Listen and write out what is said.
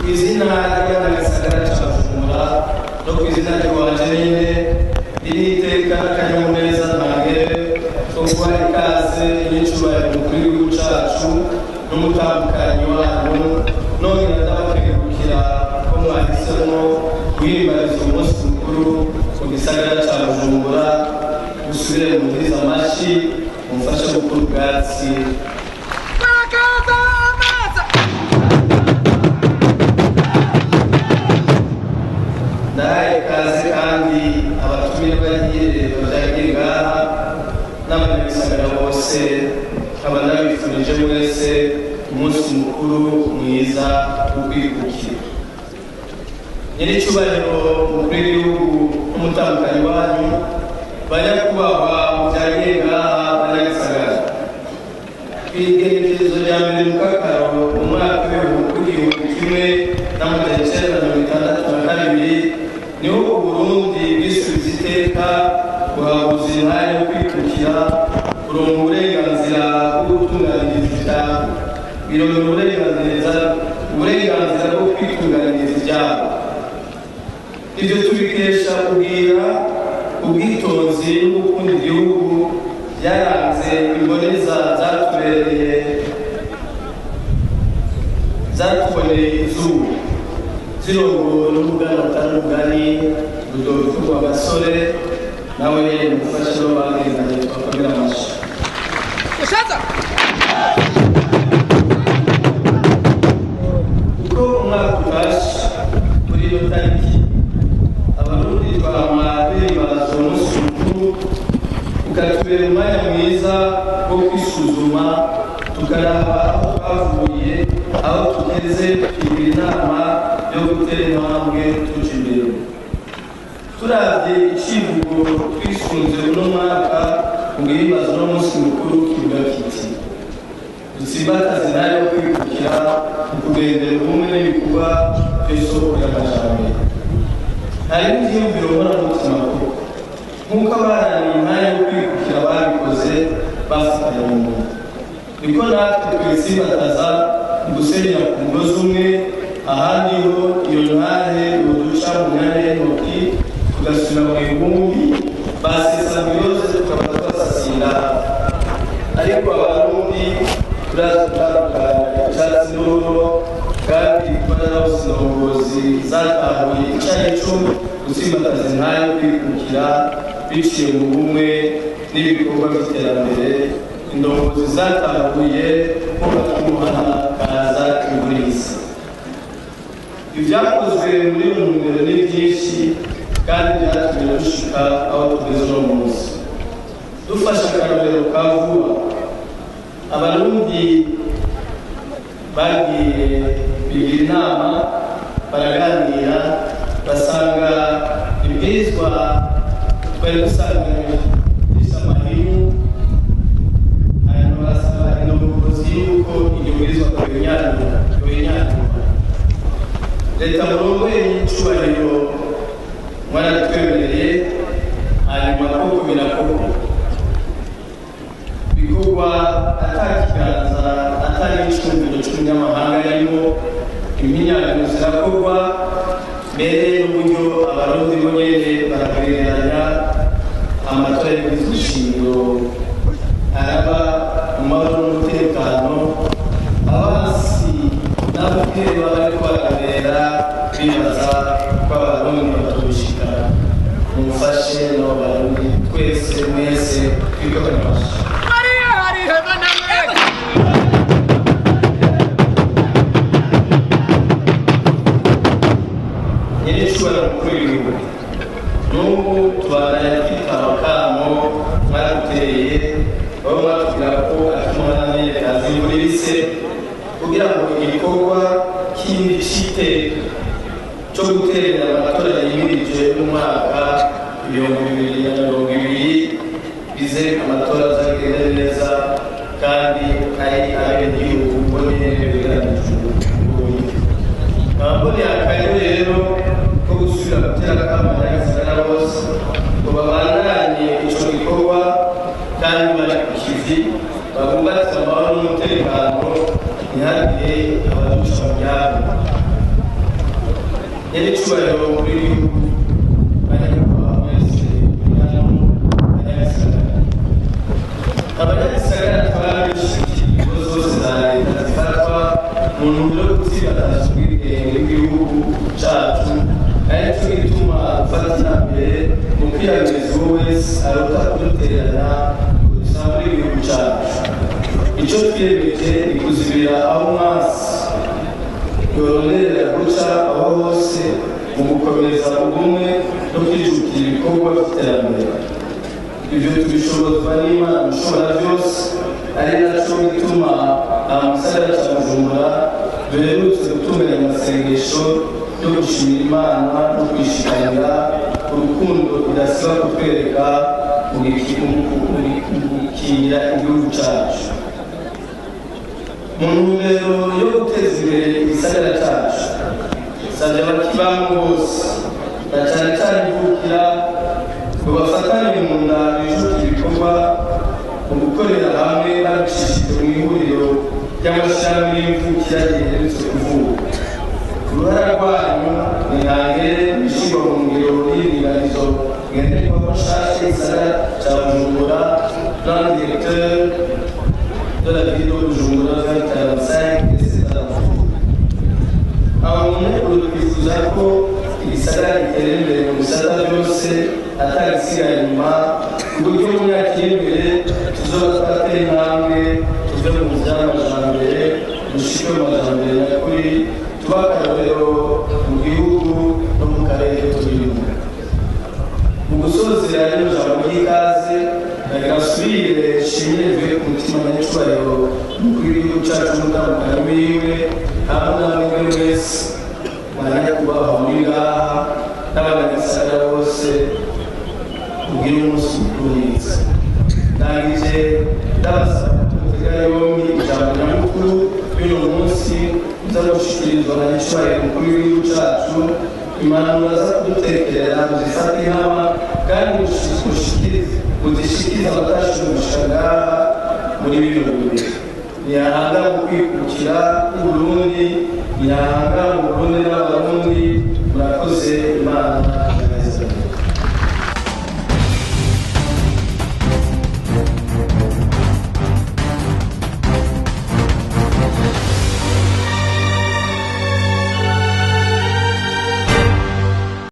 Kw'izina ry'abanyagisagara ca Bujumbura no kw'izina ry'iwanje nyene, iri iteka n'akanyamuneza ntangere ko guha ikaze n'icyubahiro umukuru w'igihugu cacu n'umutambukanyi wanyu, nongera ndabakengurukira ko mwahisemo guhimbariza umunsi mukuru mu gisagara ca Bujumbura. Musubire mumvirize amashi, mumfashe gukura ubwatsi. Ndahaye ikaze kandi abatumire bagiye bavyagiye ngaha n'abanyagisagara bose, nkaba ndabifurije mwese umunsi mukuru mwiza w'ukwikukira. Nyir'icyubahiro umukuru w'igihugu n'umutambukanyi wanyu, banyakubahwa muvyagiye ngaha, banyagisagara, kw'igenekerezo rya 1 Mukakaro mu mwaka w'1962 niho Uburundi bwisubiza iteka, buhabuza intare yo kwikukira, buronka uburenganzira bwo gutunganiriza ivyabo, bironkera uburenganzira bwo kwitunganiriza ivyabo. Ivyo tubikesha kubwira ubwitonzi no gukunda igihugu byaranze imboneza zatubereye, zatuboneye izuba, zirongowe n'umugani atari umugani, Rudoviko Rwagasore. Nawe nyene mufashe bo bagendanye, twakomera amashi. Uko umwaka utashe kuri iyo tariki, Abarundi twama duhimbaza umunsi mukuru, ukatubera umwanya mwiza wo kwisuzuma, tukaraba aho twavuye, aho tugeze, tukigira inama yo gutera intambwe tuja imbere. Turavye icivugo twisunze uno mwaka mu guhimbaza uno munsi mukuru, kivuga kiti: "Dutsimbataze intare yo kwikukira mu kugendera ubumwe n'ibikorwa vy'isoko y'amajambere." Hari n'ivyiyumviro nkoramutima koko nk'uko abaharaniye intare yo kwikukira babikoze bafatanya mu muntu, niko natwe twitsimbataza mu gusenyera ku mugozi umwe. Ahandi ho iyo ntare yoduca mu myanya y'intoki, tugasubira mu ibumbi, basesa yose tukaba twasasira. Ariko Abarundi turazi gutandukanya icatsi n'ururo, kandi twararose indongozi zatahuye ico arico gutsimbataza intare yo kwikukira biciye mu bumwe n'ibikorwa vy'iterambere, indongozi zatahuye ko bakimuhana kaza imvura ihise. Ibyakozwe muri iyo ntumbero ni byinshi kandi byatumye dushika aho tugeze uno munsi. Dufashe akarorero ka vuba, Abarundi bagiye bigira inama, baraganira, basanga ibwirizwa twari dusanganywe rifise amahinyu, hanyuma barasaba indongozi yuko iryo bwirizwa yobinyanyura. Leta murongoye y'icubahiro mwaratwemereye, hanyuma koko birakorwa, bikorwa ata kiganza, atari icumviro c'umunyamahanga yarimo. Imyinyanyuro zirakorwa, mbere n'uburyo Abarundi bo nyene barabwegeranya, amatora y'ibwirizwa shingiro araba mu mahoro n'umutekano. Abansi n'abakeba bariko barabera bibaza ko Abarundi batobishikana. Mumufashe n'abo Barundi twese mwese twikomere amashi. Nyir'icyubahiro mukuru w'igihugu, n'ubu tubandanya twitaba akamo mwaduteye, aho mwatubwira ko akimwana kazi muri bise kugira ngo igikorwa kindi c'iteka cyo guterera amatora yimirije y'umwaka 2020 bize, amatora azagende neza kandi ari abenegihugu bo nyene begeranijwe. Nkaba akaryo rero ko gusubira gutera akamo abanyagisagara bose ngo babandanye ico gikorwa kandi bari ku kivi, babumbatire amahoro n'umutekano, ntihagire abaduca mu ryabo. Nyiricyubahiro muri gihugu, banyakubahwa mwese abanyagisagara, abanyagisagara twabishikiye ingingo zose za leta zifatwa mu ntumbero yo gutsimbataza ubwigenge bw'igihugu cacu, ari naco gituma dufata iya mbere mu kwiyamiriza uwo wese arota kudutererana ngo dusambure igihugu cacu. Ico twiyemeje ni kuzibira aho umwansi yoronderera guca aho hose mu gukomeza ubumwe no kwijukira ibikorwa by'iterambere. Ivyo tubishobozwa n'Imana ishobora byose, ari naco gituma aha mu gisagara ca Bujumbura duherutse gutunganya amasengesho yo gushimira Imana no kwishikanira urukundo idasiba kutwereka mu gukingira igihugu cacu. Mu ntumbero yo guteza imbere igisagara cacu, savye abakibamwo bose na cane cane imvukira ngo bafatane mu nda, bijukire ibikorwa mu gukorera hamwe babicishije mu ihuriro ry'amashirahamwe y'imvukira riherutse kuvuka. Uruhara rwanyu ni ntangere mw'ishirwa mu ngiro y'indinganizo ngenderwaho nshasha y'igisagara ca Bujumbura, plan directeur de la ville de Bujumbura 2045 et ses alentours. Aho mu ntego twifuza ko igisagara gitera imbere mu bisata byose atagisigaye inyuma, ku buryo mu myaka iri imbere tuzoba twateye intambwe, tuve mu nzira y'amajambere dushike mu majambere nyakuri, tuba akarorero mu gihugu no mu karere turimo. Mu gusozera rino jambo ry'ikaze, reka nsubire nshimire bivuye ku mutima abanyacyubahiro umukuru w'igihugu cyacu n'umutambukanyi wiwe, hamwe namwe mwese banyakubahwa muri ngaha n'abanyagisagara bose, mugire umunsi mukuru mwiza. Ndangije ndabasaba gutega yombi ijambo nyamukuru y'uno munsi uza gushikirizwa na nyacubahiro umukuru w'igihugu cyacu. Impanuro aza kudutekerera muzifate nkama kandi muzishikirize abatashoboye gushika ngaha muri bino birori. Ntiyahanga mu kwikukira k'Uburundi, ntiyahanga mu Burundi n'Abarundi. Murakoze, Imana.